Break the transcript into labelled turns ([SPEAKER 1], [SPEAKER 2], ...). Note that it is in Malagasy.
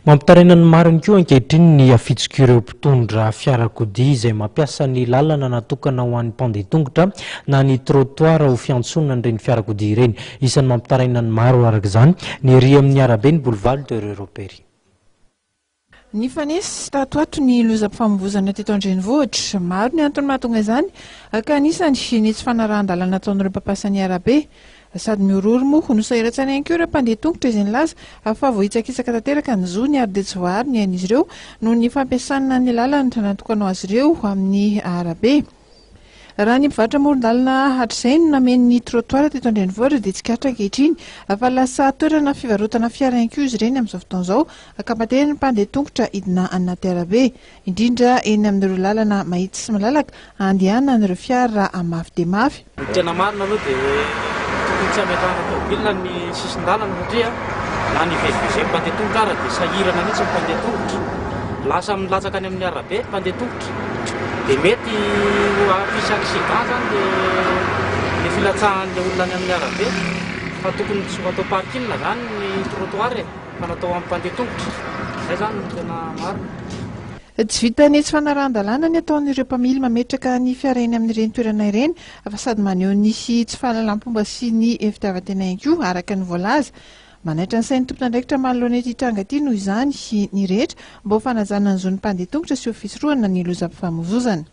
[SPEAKER 1] Mampitaraina ny maro ihany koa ankehitriny ny hafitsik'ireo mpitondra fiarakodia izay mampiasa ny lalana natokana ho an'ny mpandeha tongotra na ny trottoir ho fiantsonana an'ireny fiarakodia ireny. Isan'ny mampitaraina ny maro araka izany ny ery amin'ny arabe ny Boulevard de Repéry.
[SPEAKER 2] Nifanesy tato ho ato ny lozam-pifamoivozana teto an-drenivohitra. Maro ny antony mahatonga izany ka anisany ny tsy fanarahan-dalàna ataon'ireo mpampiasa ny arabe. Sady mihorohoro moa no sahiran-tsaina ihany koa ireo mpandeha tongotra izay nilaza fa voahitsakitsaka tanteraka ny zony ary dia tsy voaaro ny ain'izy ireo noho ny fampiasana ny lalana natokana ho azy ireo amin'ny arabe. Raha ny mpivarotra amoron-dalana hatrizay no nameno ny trottoir teto an-drenivohitra dia tsikaritra ankehitriny fa lasa toerana fivarotana fiara ihany koa izy ireny amin'izao fotoana izao ka matery ny mpandeha tongotra hidina anaty arabe, indrindra eny amin'ireo lalana mahitsy sy malalaka andehanan'ireo fiara mafy dia mafy.
[SPEAKER 3] Ny tena marina aloha dia tokony tsy hametrahana tômôbilina ny sisin-dalana satria na ny hivezivezen'ny mpandeha tongotra ara dia sahirana mihitsy ny mpandeha tongotra. Lasa milatsaka any amin'ny arabe ny mpandeha tongotra dia mety ho hampisy accident zany le le filatsahan'le olona any amin'ny arabe fa tokony tsy ho atao parking zany ny trottoir e fa natao ho an'ny mpandeha tongotra. Zay zany no tena marina.
[SPEAKER 2] Tsy vitan'ny tsy fanarahan-dalàna ny ataon'ireo mpamily mametraka ny fiara eny amin'ireny toerana ireny fa sady maneho ny tsy fahalalam-pomba sy ny fitiavan-tena ihany koa, araka ny voalaza. Manaitra ny sain'ny tompon'andraikitra manoloana ity tranga ity noho izany ny rehetra mba ho fanajana ny zon'ny mpandeha tongotra sy ho fisorohana ny lozam-pifamoivoizana.